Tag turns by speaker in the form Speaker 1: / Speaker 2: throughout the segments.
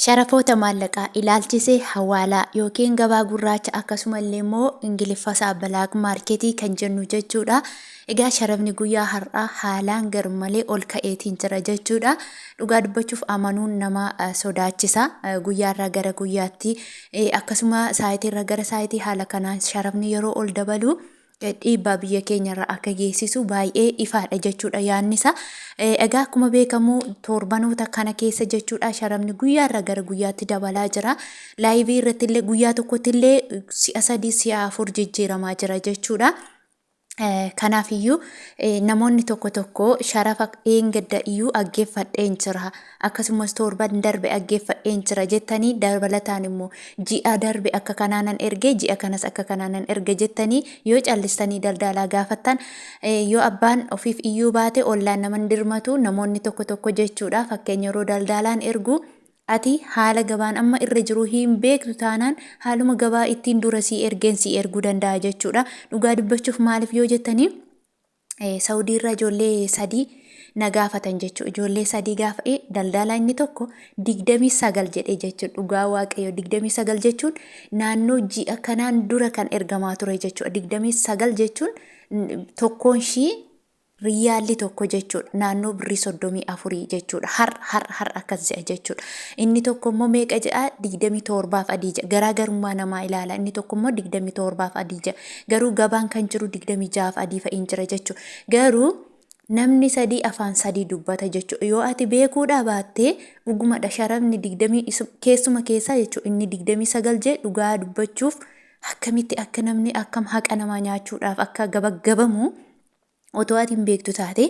Speaker 1: Sharafoota maallaqaa ilaalchisee hawaalaa yookiin gabaa gurraacha akkasuma illee immoo Ingiliffasaa black market kan jennu jechuudha. Egaa sharafni guyyaa har'aa haalaan garmalee ol ka'eetiin jira jechuudha. Dhugaa dubbachuuf amanuun nama sodaachisa. Guyyaarraa gara guyyaatti akkasuma saayitiirraa gara saayitii haala kanaan sharafni yeroo ol dabalu dhiibbaa biyya keenyarra akka geessisu baay'ee ifaadha jechuudha yaadni isaa. Egaa akkuma beekamu torbanoota kana keessa jechuudha sharafni guyyaarraa gara guyyaatti dabalaa jira. Laayivii irratti illee guyyaa tokkotti illee si'a sadii si'a afur jijjiiramaa jira jechuudha. Kanaaf iyyuu namoonni tokko tokko sharafa dheengadda iyyuu aggeeffadheen jira akkasumas torban darbe aggeeffadheen jira jettanii dabalataan immoo ji'a darbe akka kanaanan erge ji'a kanas akka kanaanan erge jettanii yoo callistanii daldaalaa gaafattan yoo abbaan ofiif iyyuu baate ollaan naman dirmatu namoonni tokko tokko jechuudha fakkeenya yeroo daldaalaan ergu Ati haala gabaan amma irra jiru hin beektu taanaan haaluma gabaa ittiin dura sii ergeen sii erguu danda'a jechuudha. Dhugaa dubbachuuf maaliif yoo jettanii Saudii irraa ijoollee sadii na gaafatan jechuudha. Ijoollee sadii gaafa daldaalaa inni tokko 29 jedhee jechuudha. Dhugaa waaqayyo 29 jechuun naannoo ji'a kanaan dura kan ergamaa ture jechuudha. 29 jechuun tokkoon ishii Riyyaalli tokko jechuudha naannoo birrii soddomii afurii jechuudha. Har'a har'a har'a akkas jedha jechuudha. Inni tokko immoo meeqa jedha digdamii toorbaaf adii jedha. Garaagarummaa namaa ilaala. Inni tokko immoo digdamii toorbaaf adii jedha. Garuu gabaan kan jiru digdamii ja'aaf adii fa'iin jira jechuudha. Garuu namni sadii afaan sadii dubbata jechuudha. Yoo ati beekuudhaa baattee dhugumadha sharafni digdamii keessuma keessaa jechuudha. Inni 29 jedhe dhugaa dubbachuuf akkamitti akka namni akkam haqa namaa nyaachuudhaaf akka gabaggabamu otoo ati hin beektu taate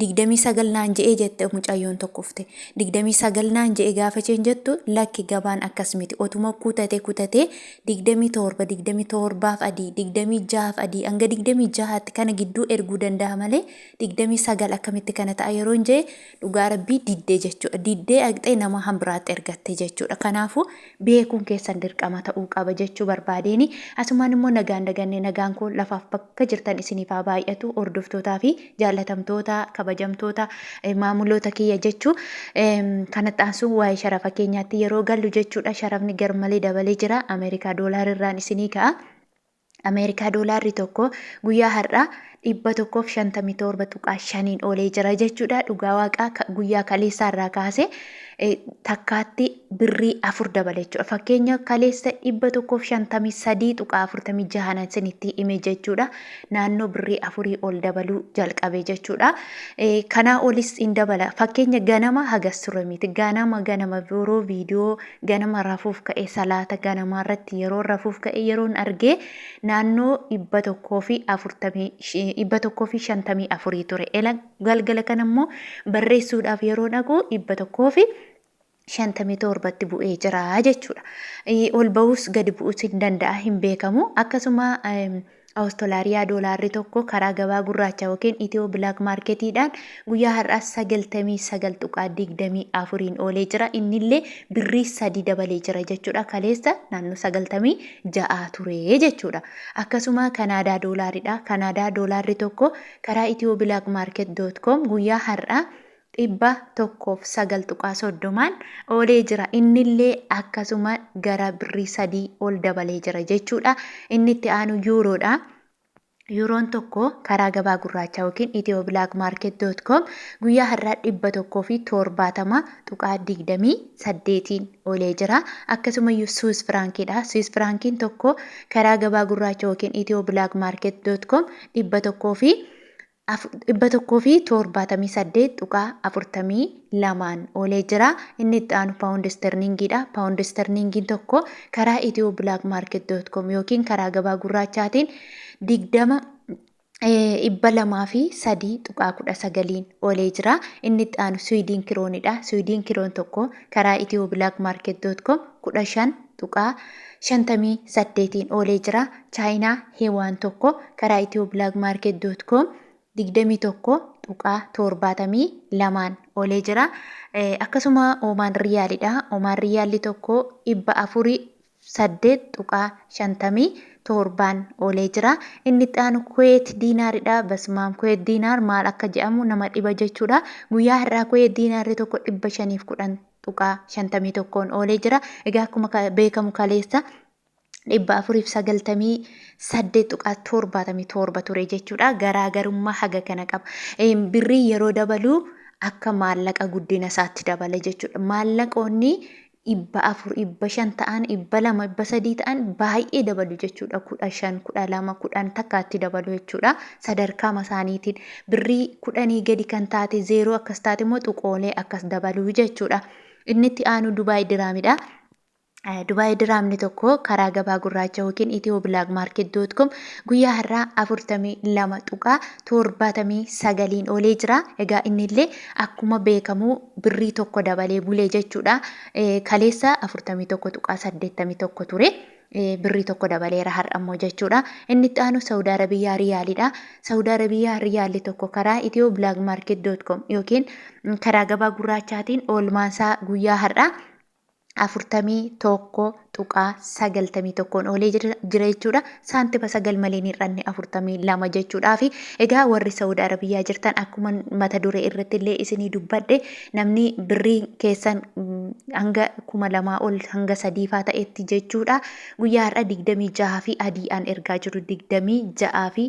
Speaker 1: 29 naan je'ee jette mucayyoon tokko ufte 29 naan je'e gaafa isheen jettu lakki gabaan akkas miti otuma kutate kutate 27 27 adii 26 adii hanga 26tti kana gidduu erguu danda'a malee 29 akkamitti kana ta'a yeroo hin je'e dhugaa rabbii diddee jechuudha diddee dhaqxee nama hambiraatti ergatte jechuudha kanaafuu beekuun keessan dirqama ta'uu qaba jechuu barbaadeeni. Asumaan immoo nagaan daganne nagaan koo lafaaf bakka jirtan isiniif haa baay'atu hordoftootaa fi jaallatamtoota kabajamtoota maamuloota kiyya jechuu kanatti aansuun waa'ee sharafa keenyaatti yeroo gallu jechuudha sharafni garmalee dabalee jira Ameerikaa doolaar irraan isinii ka'a. Ameerikaa doolaarri tokko guyyaa har'aa 157.5n oolee jira jechuudha. Dhugaa waaqaa guyyaa kaleessaa irraa kaasee takkaatti birrii afur dabale jechuudha. Fakkeenya kaleessa 153.46 isinitti hime jechuudha. Naannoo birrii afurii ol dabaluu jalqabe jechuudha. Kanaa olis hin dabala. Fakkeenya ganama hagas ture miti. Ganama ganama yeroo viidiyoo ganama rafuuf ka'e salaata ganamaa irratti yeroon rafuuf ka'e yeroon argee naannoo 140 154 ture. Ela galgala kana immoo barreessuudhaaf yeroo dhaqu 157tti bu'ee jira jechuudha. Ol ba'uus gadi bu'uus hin danda'a hin beekamu. Akkasuma Awustolaariyaa doolaarri tokko karaa gabaa gurraacha yookiin Itiyoo Bilaak Maarketiidhaan guyyaa har'aa 99.24n oolee jira. Innillee birrii sadii dabalee jira jechuudha. Kaleessa naannoo 96 ture jechuudha. Akkasuma Kanaadaa doolaaridha. Kanaadaa doolaarri tokko karaa Itiyoo Bilaak Maarket doot koom guyyaa har'aa 109.30n oolee jira. Innillee akkasuma gara birrii sadii ol dabalee jira jechuudha. Inni itti aanu yuuroodha. Yuuroon tokko karaa gabaa gurraachaa yookiin ethioblakmarket.com guyyaa har'aa 170.28n oolee jira. Akkasuma iyyuu Suus Firaankiidha. Suus Firaankiin tokko karaa gabaa gurraacha yookiin ethioblakmarket.com 100 fi 178.42n oolee jira. Inni itti aanu paawundi isterliingiidha. Paawundi isterliingiin tokko karaa ethioblakmarket.com yookiin karaa gabaa gurraachaatiin 20 203.19n oolee jira. Inni itti aanu Suwiidiin kiroonidha. Suwiidiin kiroon tokko karaa ethioblakmarket.com 15.58n oolee jira. Chaayinaa Heewaan tokko karaa ethioblakmarket.com 21.72n oolee jira. Akkasuma Oomaan Riyaalidha. Oomaan Riyaalli tokko 408.57n oolee jira. Inni itti aanu Kuweet Diinaaridha. Basmaam Kuweet Diinaar maal akka jedhamu nama dhiba jechuudha. Guyyaa har'aa Kuweet Diinaarri tokko 510 tuqaa 51n oolee jira. Egaa akkuma beekamu kaleessa 498.77 ture jechuudha. Garaagarummaa haga kana qaba. Birrii yeroo dabalu akka maallaqa guddina isaatti dabala jechuudha. Maallaqoonni 400, 500 ta'an, 200, 300 ta'an baay'ee dabalu jechuudha. 15, 12, 10 takkaatti dabalu jechuudha. Sadarkaama isaaniitiin birrii 10 gadi kan taate zeeroo akkas taate immoo tuqoolee akkas dabalu jechuudha. Inni itti aanu Dubaay diraamidha. Dubaay diraamni tokko karaa gabaa gurraacha yookiin ethioblagmarket.com guyyaa har'aa 42.79n oolee jira. Egaa innillee akkuma beekamu birrii tokko dabalee bulee jechuudha. Kaleessa 41.81 ture. Birrii tokko dabaleera har'a immoo jechuudha. Inni itti aanu Saawud Arabiyyaa Riyaalidha. Saawud Arabiyyaa Riyaalli tokko karaa ethioblagmarket.com yookiin karaa gabaa gurraachaatiin oolmaansaa guyyaa har'aa 41.91n oolee jira jechuudha. Saantima 9 malee hin hir'anne 42 jechuudhaafi. Egaa warri Saawud Arabiyyaa jirtan, akkuma mata duree irratti illee isinii dubbadhe, namni birrii keessan hanga 2000 ol hanga sadiifaa ta'etti jechuudha. Guyyaa har'a 26 fi adii'aan ergaa jiru, 26 fi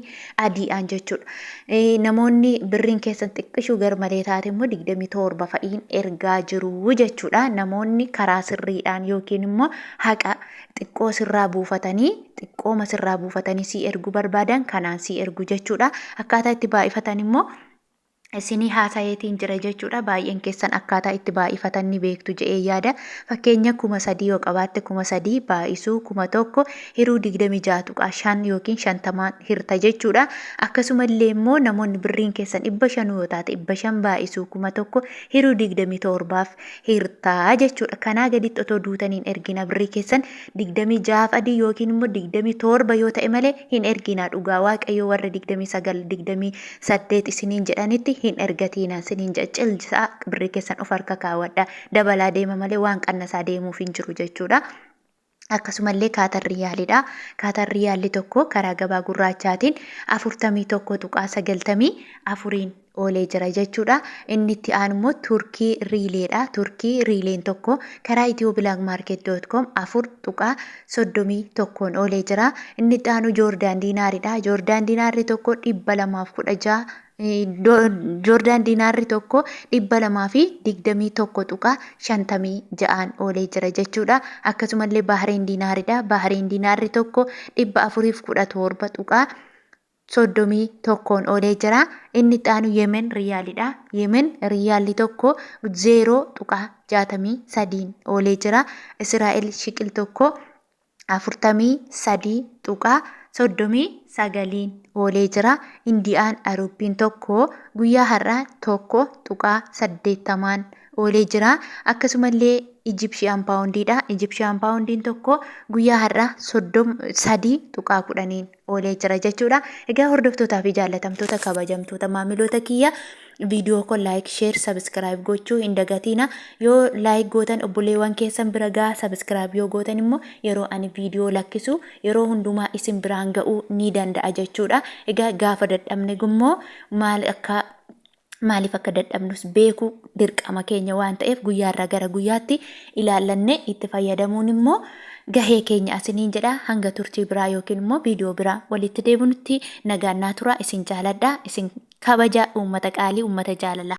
Speaker 1: adii'aan jechuudha. Namoonni birriin keessan xiqqishuu gar malee taate immoo 27 fa'iin ergaa jiru jechuudha. Namoonni karaa sirriidhaan yookiin immoo haqa xiqqoo sirraa buufatanii, xiqqooma sirraa buufatanii sii erguu barbaadan kanaan sii ergu jechuudha. Akkaataa itti baay'ifatan immoo isinii haasayeetiin jira jechuudha. Baay'een keessan akkaataa itti baay'ifatan ni beektu jedhee yaada. Fakkeenya 3000 yoo qabaatte, 3000 baay'isuu 1000 hiruu 26.5 yookiin 50n hirta jechuudha. Akkasumallee immoo namoonni birriin keessan 500 yoo taate, 500 baay'isuu 1000 hiruu 27f hirtaa jechuudha. Kanaa gaditti otoo duutaniin ergina, birrii keessan 26 adii yookiin immoo 27 yoo ta'e malee hin ergina. Dhugaa Waaqayyo, warra 29, 28 isiniin jedhanitti hin ergatiina isiniin jedha. Cilsaa birrii keessan of harka kaawwadha. Dabalaa deema malee waan qannasaa deemuuf hin jiru jechuudha. Akkasumallee Kaatar Riyaalidha. Kaatar Riyaalli tokko karaa gabaa gurraachaatiin 41.94n oolee jira jechuudha. Inni itti aanu immoo Turkii Riileedha. Turkii Riileen tokko karaa ethioblagmarket.com 4.31n oolee jira. Inni itti aanu Joordaan Diinaaridha. Joordaan Diinaarri tokko 216, Joordaan diinaarri tokko 221.56n oolee jira jechuudha. Akkasumallee Baahireen diinaaridha. Baahireen diinaarri tokko 417.31n oolee jira. Inni itti aanu Yemen Riyaalidha. Yemen Riyaalli tokko 0.63n oolee jira. Israa'el shiqil tokko 43.39n oolee jira. Indiyaan Aruuppiin tokko guyyaa har'aa 1.80n oolee jira. Akkasumallee Ijipshiyaan paawundiidha. Ijipshiyaan paawundiin tokko guyyaa har'aa 3.10n oolee jira jechuudha. Egaa hordoftootaa fi jaallatamtoota, kabajamtoota maamiloota kiyya, viidiyoo koo like, share, subscribe gochuu hin dagatiina. Yoo like gootan obboleewwan keessan bira gaha, subscribe yoo gootan immoo yeroo ani viidiyoo lakkisu yeroo hundumaa isin biraan ga'uu ni danda'a jechuudha. Egaa gaafa dadhabne immoo maal akka maaliif akka dadhabnus beekuu dirqama keenya waan ta'eef, guyyaarraa gara guyyaatti ilaallanne itti fayyadamuun immoo gahee keenya asiniin jedha. Hanga turtii biraa yookiin immoo viidiyoo biraa walitti deebinutti nagaan naa tura. Isin jaaladha, isin kabaja, uummata qaalii, uummata jaalala.